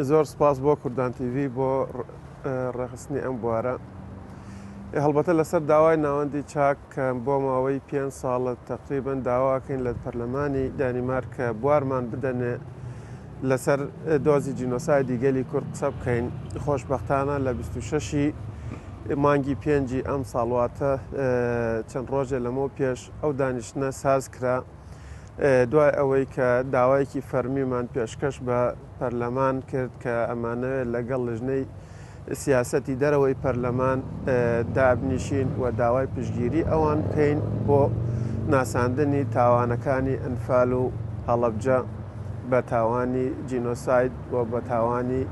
زۆر سپاس بۆ کوردان تیڤی بۆ ڕێکخستنی ئەم بوارە. هەڵبەتە لەسەر داوای ناوەندی چاک کە بۆ ماوەی پێنج ساڵە تەقریبەن داواکەین لە پەرلەمانی دانیمارک کە بوارمان بدەنێ لەسەر دۆزی جینۆسایدی گەلی کورد قسە بکەین. خۆشبەختانە لە 26 ی مانگی پێنجی ئەم ساڵ واتە چەند ڕۆژێ لەمەو پێش ئەو دانیشتنە ساز کرا. دوای ئەوەی کە داوایەکی فەرمیمان پێشکەش بە پەرلەمان کرد کە ئەمانەوێت لەگەڵ لژنەی سیاسەتی دەرەوەی پەرلەمان دابنیشین و داوای پشتگیری ئەوان بکەین بۆ ناساندنی تاوانەکانی ئەنفال و هەڵەبجە بە تاوانی جینۆساید و بە تاوانی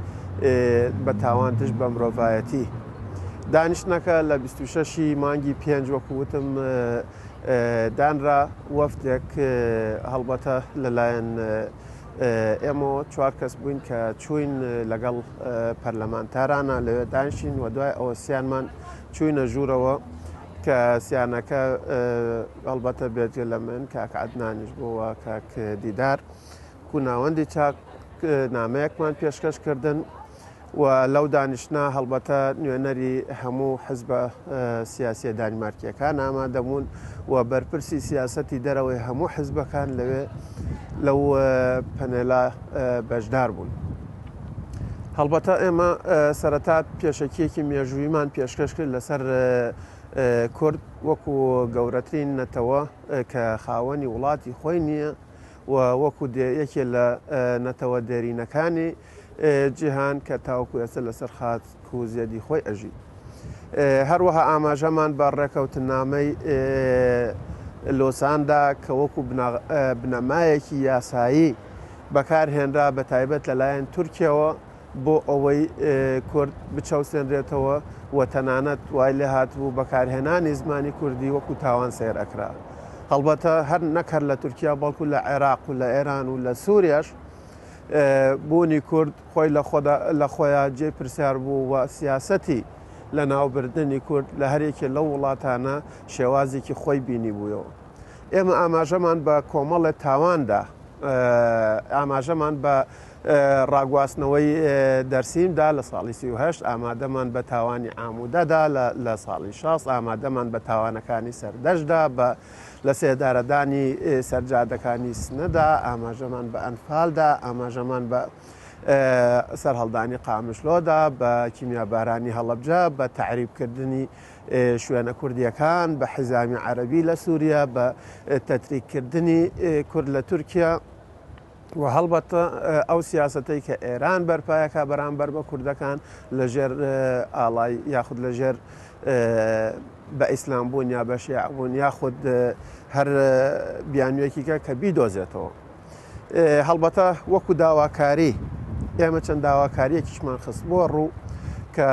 بە تاوان دژ بە مرۆڤایەتی. دانیشتنەکە لە 26 ی مانگی پێنج وەکو وتم دانرا، وەفدێک هەڵبەتە لەلایەن ئێمەوە چوار کەس بووین کە چوین لەگەڵ پەرلەمانتارانە لەوێ دانیشتین و دوای ئەوە سیانمان چوینە ژوورەوە کە سیانەکە هەڵبەتە بێجگە لە من کاک عەدنانیش بووە کاک دیدار کو ناوەندی چاک نامەیەکمان پێشکەش کردن و لەو دانیشتنە هەڵبەتە نوێنەری هەموو حزبە سیاسیە دانیمارکیەکان ئامادەبوون و بەرپرسی سیاسەتی دەرەوەی هەموو حزبەکان لەوێ لەو پەنێلا بەشدار بوون. هەڵبەتە ئێمە سەرەتا پێشەکیەکی مێژوویمان پێشکەش کرد لەسەر کورد وەکو گەورەترین نەتەوە کە خاوەنی وڵاتی خۆی نییە و وەکو یەکێ لە نەتەوە دێرینەکانی جیهان کە تاوەکو ئێستا لەسەر خاک و زێدی خۆی ئەژی. هەروەها ئاماژەمان بە ڕێکەوتنامەی لۆسان دا کە وەکو بنەمایەکی یاسایی بەکارهێنرا بە تایبەت لەلایەن تورکیەوە بۆ ئەوەی کورد بچەوسێنرێتەوە و تەنانەت وای لێ هاتبوو بەکارهێنانی زمانی کوردی وەکو تاوان سەیر ئەکرا. هەڵبەتە هەر نەک هەر لە تورکیا بەڵکو لە عێراق و لە ئێران و لە سوریاش بوونی کورد خۆی لە خۆدا لە خۆیا جێی پرسیار بوو و سیاسەتی لەناوبردنی کورد لە هەر یەکێ لەو وڵاتانە شێوازێکی خۆی بینیبوویەوە. ئێمە ئاماژەمان بە کۆمەڵێ تاوان دا، ئاماژەمان بە ڕاگواستنەوەی دەرسیم دا لە ساڵی 38، ئامادەمان بە تاوانی عامودە دا لە ساڵی 60، ئامادەمان بە تاوانەکانی سەردەشت دا، بە لە سێدارەدانی سەر جادەکانی سنەدا، ئاماژەمان بە ئەنفالدا، ئاماژەمان بە سەرهەڵدانی قامشلۆدا، بە کیمیابارانی هەڵەبجە، بە تەعریبکردنی شوێنە کوردییەکان، بە حیزامی عەرەبی لە سووریا، بە تەتریککردنی کورد لە تورکیا و هەڵبەتە ئەو سیاسەتەی کە ئێران بەرپایەکە بەرامبەر بە کوردەکان لەژێر ئاڵای یاخود لەژێر بە ئیسلام بوون یا بە شیعە بوون یاخود هەر بیانوویەکیکە کە بیدۆزێتەوە. هەڵبەتە وەکو داواکاری ئێمە چەند داواکاریەکیشمان خستبووە ڕوو کە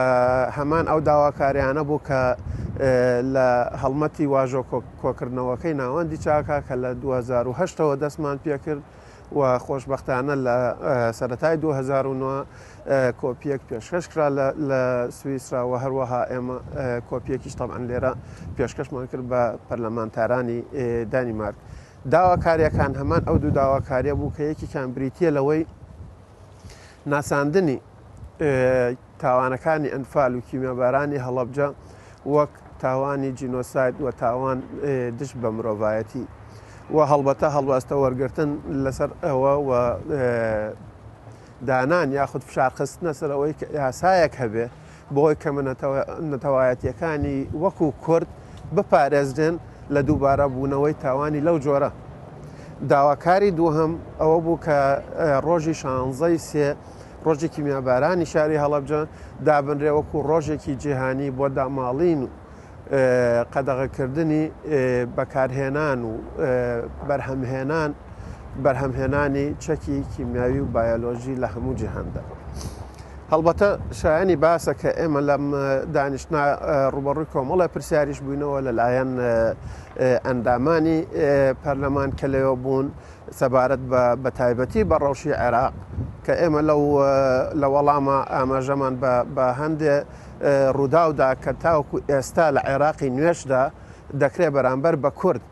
هەمان ئەو داواکاریانە بوو کە لە هەڵمەتی واژۆ کۆکردنەوەکەی ناوەندی چاکە کە لە 2008ەوە دەستمان پێکرد و خۆشبەختانە لە سەرەتای 2009 کۆپیەک پێشکەش کرا لە سویسرا و هەروەها ئێمە کۆپیەکیش تەبعەن لێرە پێشکەشمان کرد بە پەرلەمانتارانی دانیمارک. داواکاریەکان هەمان ئەو دوو داواکاریە بوو کە یەکێکیان بریتیە لەوەی ناساندنی تاوانەکانی ئەنفال و کیمیابارانی هەڵەبجە وەک تاوانی جینۆساید و تاوان دژ بە مرۆڤایەتی و هەڵبەتە هەڵوەستە وەرگرتن لەسەر ئەوە و دانان یاخود فشارخستنە سەر ئەوەی کە یاسایەک هەبێ بۆی کەمە نەتەوایەتیەکانی وەکو کورد بپارێزرێن لە دووبارە بوونەوەی تاوانی لەو جۆرە. داواکاری دووهەم ئەوە بوو کە ڕۆژی شانزەی سێ ڕۆژی کیمیابارانی شاری هەڵەبجە دابنرێ وەکو ڕۆژێکی جیهانی بۆ داماڵین و قەدەغەکردنی بەکارهێنان و بەرهەمهێنان بەرهەمهێنانی چەکی کیمیاوی و بایۆلۆژی لە هەموو جیهاندا. هەڵبەتە شایانی باسە کە ئێمە لەم دانیشتنا ڕوبەڕووی کۆمەڵە پرسیاریش بووینەوە لەلایەن ئەندامانی پەرلەمان کە لەوێ بوون سەبارەت بە بەتایبەتی بە ڕەوشی عێراق کە ئێمە لەو لە وەڵامە ئاماژەمان بە هەندێ ڕووداودا کە تاوەکو ئێستا لە عێراقی نوێشدا دەکرێت بەرامبەر بە کورد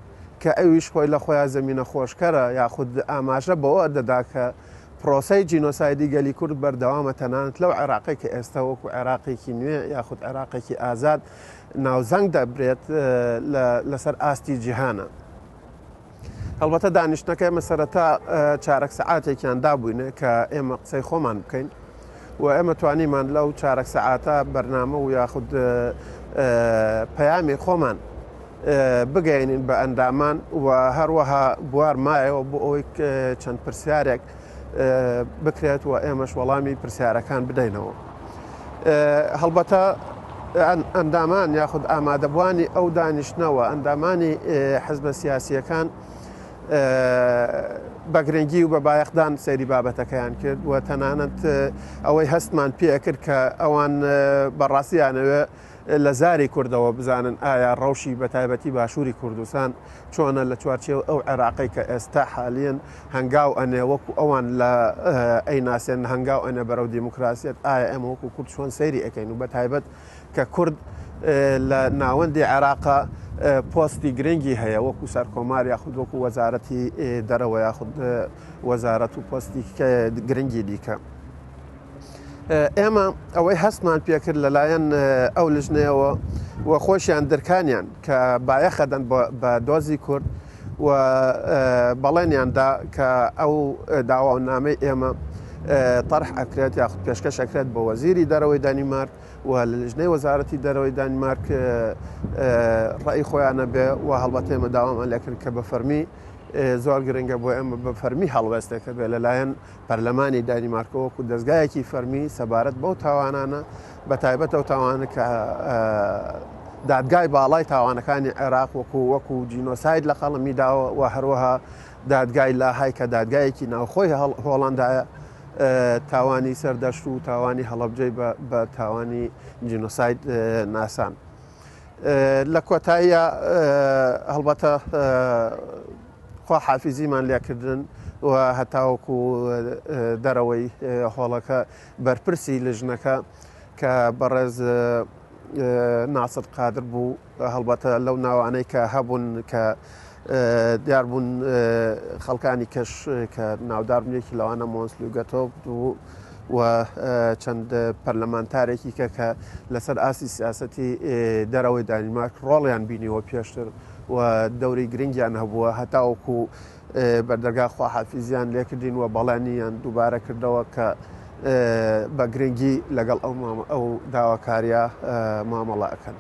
کە ئەویش خۆی لە خۆیان زەمینە خۆشکەرە یاخود ئاماژە بەوە دەدا کە پرۆسەی جینۆسایدی گەلی کورد بەردەوامە تەنانەت لەو عێراقەی کە ئێستا وەکو عێراقێکی نوێ یاخود عێراقێکی ئازاد ناوزەنگ دەبرێت لەسەر ئاستی جیهانە. هەڵبەتە دانیشتنەکە ئێمە سەرەتا چارەک سەعاتێکیان دابووینە کە ئێمە قسەی خۆمان بکەین و ئێمە توانیمان لەو چارەک سەعاتە بەرنامە و یاخود پەیامی خۆمان بگەێنین بە ئەندامان و هەروەها بوار مایەوە بۆ ئەوەی چەند پرسیارێک بکرێت و ئێمەش وەڵامی پرسیارەکان بدەینەوە. هەڵبەتە ئەندامان یاخود ئامادەبووانی ئەو دانیشتنەوە ئەندامانی حزبە سیاسیەکان بە گرنگی و بە بایەخدان سەیری بابەتەکەیان کرد و تەنانەت ئەوەی هەستمان پێکرد کە ئەوان بەڕاستیانەوێ لە زاری کوردەوە بزانن ئایا ڕەوشی بە تایبەتی باشووری کوردستان چۆنە لە چوارچێوە ئەو عێراقەی کە ئێستا حالیەن هەنگاو ئەنێ وەکو ئەوان لە ئەیناسێن هەنگاو ئەنێ بەرەو دیموکراسیەت ئایا ئێمە وەکو کورد چۆن سەیری ئەکەین و بە تایبەت کە کورد لە ناوەندی عێراقا پۆستی گرنگی هەیە وەکو سەرکۆمار یاخود وەکو وەزارەتی دەرەوە یاخود وەزارەت و پۆستی گرنگی دیکە. ئێمە ئەوەی هەستمان پێکرد لەلایەن ئەو لژنەیەوە و خۆشیان درکانیان کە بایەخەدەن بە دۆزی کورد و بەڵێنیان دا کە ئەو داوا و نامەی ئێمە تەرح ئەکرێت یاخود پێشکەش ئەکرێت بۆ وەزیری دەرەوەی دانیمارک و لە لژنەی وەزارەتی دەرەوەی دانیمارک ڕێی خۆیانە بێ و هەڵبەت ئێمە داوامان لێکرد کە بە فەرمی زۆر گرنگە بۆ ئێمە بە فەرمی هەڵوێستێکە بێ لەلایەن پەرلەمانی دانیمارکە وەکو دەزگایەکی فەرمی سەبارەت بەو تاوانانە بە تایبەت ئەو تاوانە کە دادگای باڵای تاوانەکانی عێراق وەکو وەکو جینۆساید لە قەڵەمی داوە و هەروەها دادگای لاهای کە دادگایەکی ناوخۆی هۆڵندایە تاوانی سەردەشت و تاوانی هەڵەبجەی بە تاوانی جینۆساید ناسان. لە کۆتاییە هەڵبەتە خواحافیزیمان لێکردن و هەتاوەکو دەرەوەی هۆڵەکە بەرپرسی لژنەکە کە بەڕێز ناسر قادر بوو هەڵبەتە لەو ناوانەی کە هەبوون کە دیار بوون خەڵکانی کەش کە ناودار بوون یەکی لەوانە مۆنس لوگەتۆ بوو و چەند پەرلەمانتارێکی کە کە لەسەر ئاستی سیاسەتی دەرەوەی دانیمارک ڕۆڵیان بینیوە پێشتر و دەوری گرنگیان هەبووە هەتاوەکو بەردەرگا خواحافیزیان لێکردین و بەڵێنیان دووبارە کردەوە کە بە گرنگی لەگەڵ ئەو داواکاریە مامەڵە ئەکەن.